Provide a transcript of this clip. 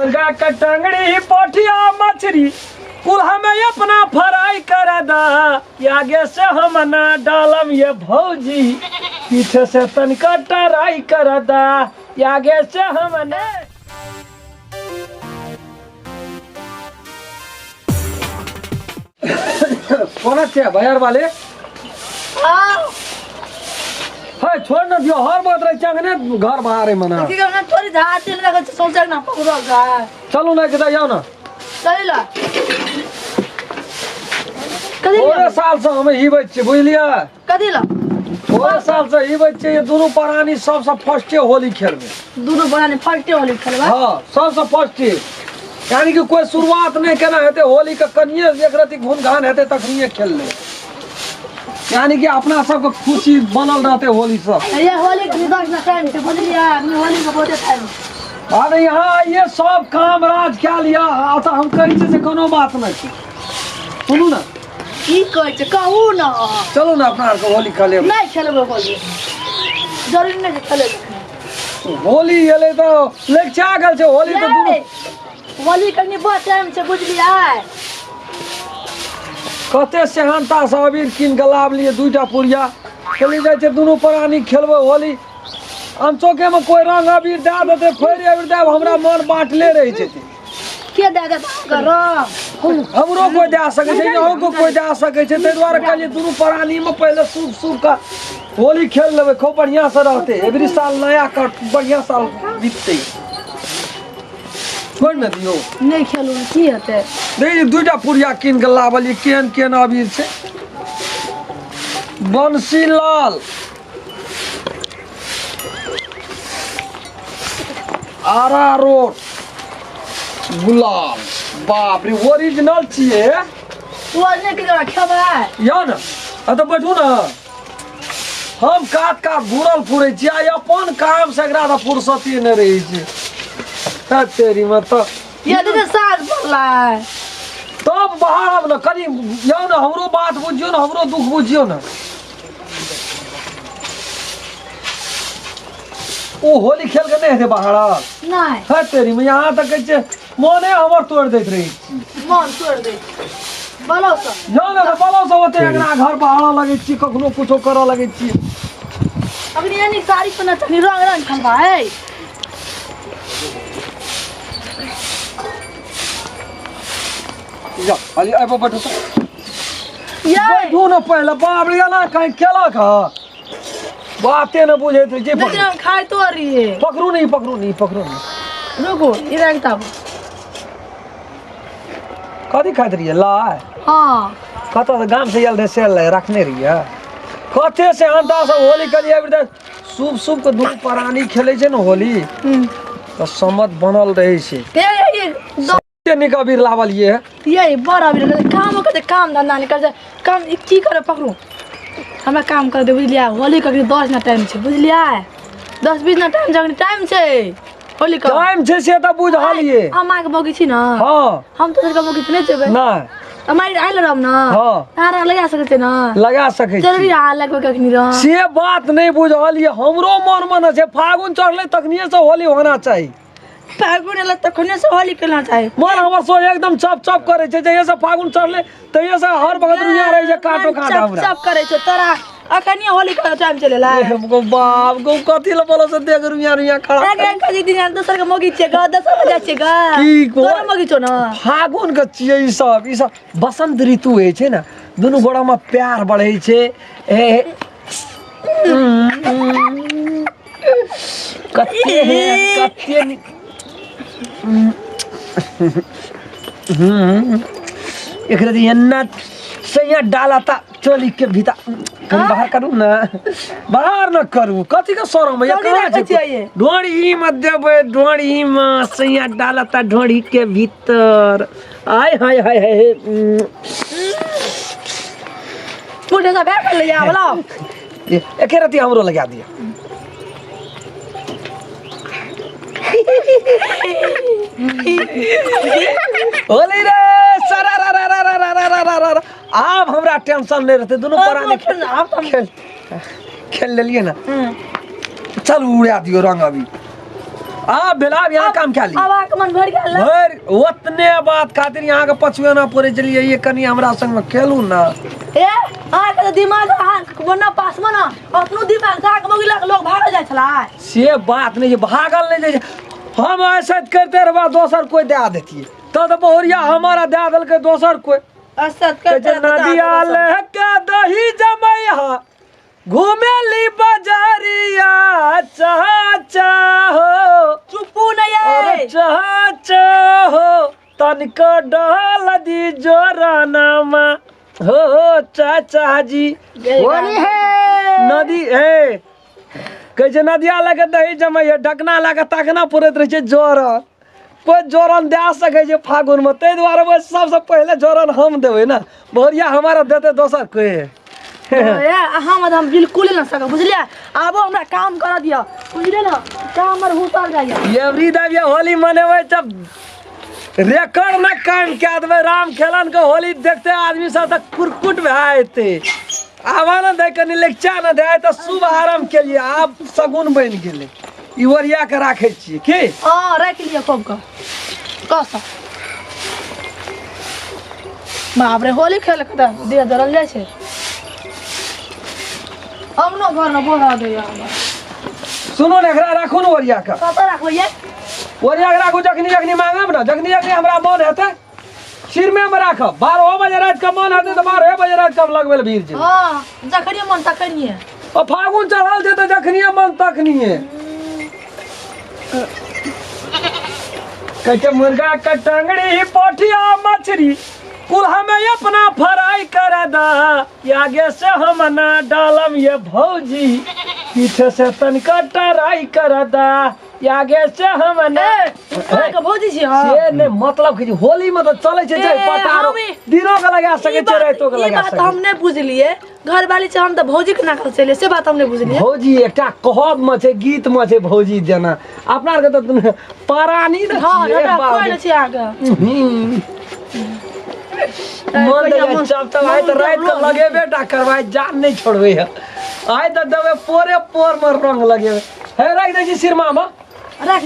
मुर्गा के टंगड़ी पोठिया मछली कुल हमें अपना फ्राई कर दा, आगे से हम ना डालम ये भौजी, पीछे से तनिका टराई कर दा, आगे से हम ना। कोना छै भैयार वाले? है छोड़ न दियो, हर बात रहे चंगने घर बाहर है मना। की करना थोड़ी झाड़ तेल रखल छै सौंसे ना पकड़ल छै। चलू ना के जाओ ना। चलि ला। कथी थोड़े साल से हम ही बच्चे बुझलियै? कथी ला? थोड़े साल से ही बच्चे ये दोनों प्राणी सबसे फर्स्टे होली खेलबे। दुनू प्राणी फर्स्टे होली खेलबै? हाँ, सबसे फर्स्टे, यानी कि कोई शुरुआत नहीं केना हेतै होली के, कनिये एक रति घुन घान हेतै तखनिये खेल ले, यानी कि अपना सबके खुशी बनल रहते होली सब। ये होली के 10 ना टाइम छै बुझलियै? आदमी होली के बहुते टाइम। अरे यहाँ ये सब काम राज क्या लिया आ तऽ हम कहै छियै से कोनो बात नहि छै। सुनू ने। की कहै छै कहू ने। चलू ने अपना आरके होली खेलेब। नहि खेलबै होली, जरूरी नहि छै खेलैके। होली एलै तऽ लगिचा गेल छै होली तऽ दुनू। होली कनि बड़ टाइम छै बुझलियै? कते सेहनता से अबीर कीन के लाबलियै 2टा पुड़िया, चलि जाइ छै दुनू प्राणी खेलबै होली। अनचोके में कोई रंग अबीर दए देतै, फेर अबीर दए, हमरा मन बाँटले रहै छै। के दए देत अहाँके रंग? हमरो कोई दए सकै छै, अहूँ को कोई दए सकै छै, ताहि दुआरे कहलियै दुनू प्राणी में पहिले शुभ शुभ का होली खेल लेबै, खूब बढ़िया से रहतै। एवरी साल नया कर बढ़िया साल बीततै। छोड़ि ने दियौ। नहि खेलू की हेतै? देखियौ 2टा पुड़िया कीन के लाबलियै, केहन केहन अबीर छै। बंसीलाल आरा रोड गुलाब, बाप रे ओरिजिनल छियै। ओरिजिनल के जरा खेबै? या ने आ तऽ बैठू ने, हम कात कात घूरल फुरै छी आ अपन काम से एकरा तऽ फुर्सते नहि रहै छै। हे तेरी में तऽ ये दीदी साँझ पड़लै। तब बाहर आब ने कनि, यौ ने हमरो बात बुझियौ ने, हमरो दुख बुझियौ ने। ओ होली खेल के नहि हेतै बाहर? नहि। हे तेरी में यहाँ तऽ कहै छै मोने हमर तोड़ि दैत रहै छी। मन तोड़ि दै बोलो सब। यौ ने तऽ बोलो सब, ओते एकरा घर बाहर लगै छी, कखनो कुछो करऽ लगै छी। अखनी एनी साड़ी पहिने तखनी रंग रंग खेलबै। जा अली आबि बैठू तऽ। ये बैठू ने पहिले, बाप रे एना कहीं केलक हँ, बाते ने बुझैत रहै छै। लेकिन हम खाइतो रहिए। पकड़ू नहीं, पकड़ू नहीं, पकड़ू नहीं। रुकू इधर किताब। कथी खाइत रहियै? लाइ? हाँ। कतऽ से गाम से आयल रहै से लाइ रखने रहियै? कते से अंता सब होली कलियै अभी तक शुभ शुभ के दुनू प्राणी खेलै छै ने होली तऽ सम्मत बनल रहै छै। ये ये कते नीक अबीर लावलियै। ये बड़ अबीर काम करते, काम धंधा नहीं करते, काम ई की करे? पकड़ू हमरा काम कर दे बुझलियै? होली कखनी 10 ना टाइम छै बुझलियै? 10-20 ना टाइम छै, अखनी टाइम छै होली के। टाइम छै से तऽ बुझलियै। हम अहाँके बौकी छी ने? हाँ। हम तो के बौकी नहि जेबै। नहि। हमारे आयल रहब ने? हाँ। अहाँ लगा सकै छियै ने? लगा सकै छी। जरूरी अहाँ लगबै कखनी रह। से बात नहि बुझलियै, हमरो मन मन छै फागुन चढ़लै तखनिये से होली होना चाही। फागुन एलै तखने से होली खेलना चाही। मन हमर सो एकदम चप चप करै छै, जहिया से फागुन चढ़लै तहिया से हर वक्त रुइया रहै छै काटो काट चप हमरा। चप करै छै तोरा, अखनी होली के टाइम चलेला। हमको बाप गो कथी ल बोलो से देख रुइया रुइया खड़ा। एक एक कथी दिन दोसर के मोगी छियै ग, दोसर के जाइ छियै ग। की को- तोरा मोगी छौ ने? फागुन के छियै ई सब, ई सब बसंत ऋतु होइ छै ने, दुनू गोड़ा में प्यार बढ़ै छै। ए कते कते नीक। एकरा जे एना सैया डालता चोली के भीतर, कनि बाहर करू ने, बाहर न करू, कथी के शरम होइया? ढोरी कहाँ राखै छै? छियै ये। ढोरी में देबै, ढोरी में सैया डालता ढोरी के भीतर। आय हाय हाय हाय। मुझे सब भए गेलै या बोला। एके रति हमरो लगा दिया। होली रे सरा रा रा रा रा रा रा रा रा रा। आब हमरा टेंशन नहि रहतै, दुनू प्राणी खेल आब तऽ हम- खेल खेल लेलियै ने। चलू उड़ा दियौ रंग अभी। आब भेल, आब यहाँ काम कए ली। आब अहाँके मन भरि गेल ने? भरि ओतने बात खातिर यहाँ के पछुएना पड़े छलियै, ये कनि हमरा संग में खेलू ना। ए अहाँके तऽ दिमाग अहाँके बना पास में ना अपनो दिमाग से अहाँके मौगी लग लोग भागल जाइ छलै। से बात नहीं छै, भागल नहीं जाइ छै। हम ऐसे करते रहबा दोसर कोई दए देतियै तब तऽ बहुरिया हमारा दए देलकै दोसर कोई। असत कहै करते छै नदिया लेके दही जमैहा घुमेली बजरिया चाचा हो। चुपू नहीं अरे है। चाचा हो तनिक डहल दी जोरानामा हो चाचा जी। होली है। नदी हे कहै छै नदिया लगे दही जमैया ढकना लगे तकना पुरैत रहै छै जोरन। कोइ जोरन दए सकै छै फागुनमे, ताहि दुआरे ओहि सबसँ पहिले जोरन हम देबै ने, बहुरिया हमारा देतै दोसर कोइ। ए अहाँ मत हम बिल्कुल न सकब बुझलियै। आबो हमरा काम करऽ दिअ बुझलियै ने, काम हमर हुसल जाइए। एवरी देव ये होली मनेबै तब रिकॉर्ड न काम कए देबै। राम खेलन के होली देखते आदमी सब तऽ कुरकुट भए जेतै। आबऽ ने दै कनि लेक्चा ने दे, आइ तऽ शुभ आरम्भ केलियै, आब शगुन बनि गेलै। ई ओरिया के राखै छियै की? हँ राखि लिअ खूब कऽ कस। बाप रे होली खेल के तऽ देह जरल जाइ छै। अपनो घर में बोरा दैया हमरा। सुनू ने, एकरा राखू ने ओरिया के। कतऽ राखबै ये? ओरिया के राखू, जखनी जखनी मांगब ने, जखनी जखनी हमरा मन हेतै सिरमे में राखब। 12 बजे राति के मन हेतै तऽ 12 बजे राति के हम लगबै लए भीड़ जेबै। हँ जखनिये मन तखनिये। ओ फागुन चढ़ल छै तऽ जखनिये मन तखनिये। कहै छै मुर्गा के टंगड़ी पोठिया मछली कुल हमें अपना फ्राई कर दा, आगे से हम ना डालम ये भौजी पीछे से तनिका ट्राई कर दा, आगे से हम ना। ए, अहाँके भौजी छी हम। से नहीं मतलब कि होली में तो चले छै ए, छै पटारो हम ई- दिनो के लगा सके ई छै, बात- रातो के ई लगा बात सके। हम नहीं बुझलिए, घर वाली छै हम तऽ भौजी के नाकल चलिए, से बात हम नहीं बुझलिए। भौजी एकटा कहब में छै, गीत में छै भौजी जेना अपना आरके तऽ परानी ने हँ, छियै, हमरा बाप कोइ रे। नहि छै अहाँके। हम्म। मन कहिया तऽ मन- चप चप आइ तऽ मन राति के जब लगेबे टा करबै, जान नहि छोड़बै है। आइ तऽ देबै पोरे पोर में रंग लगेबै। हे राखि दै छी सिरमा में। राख।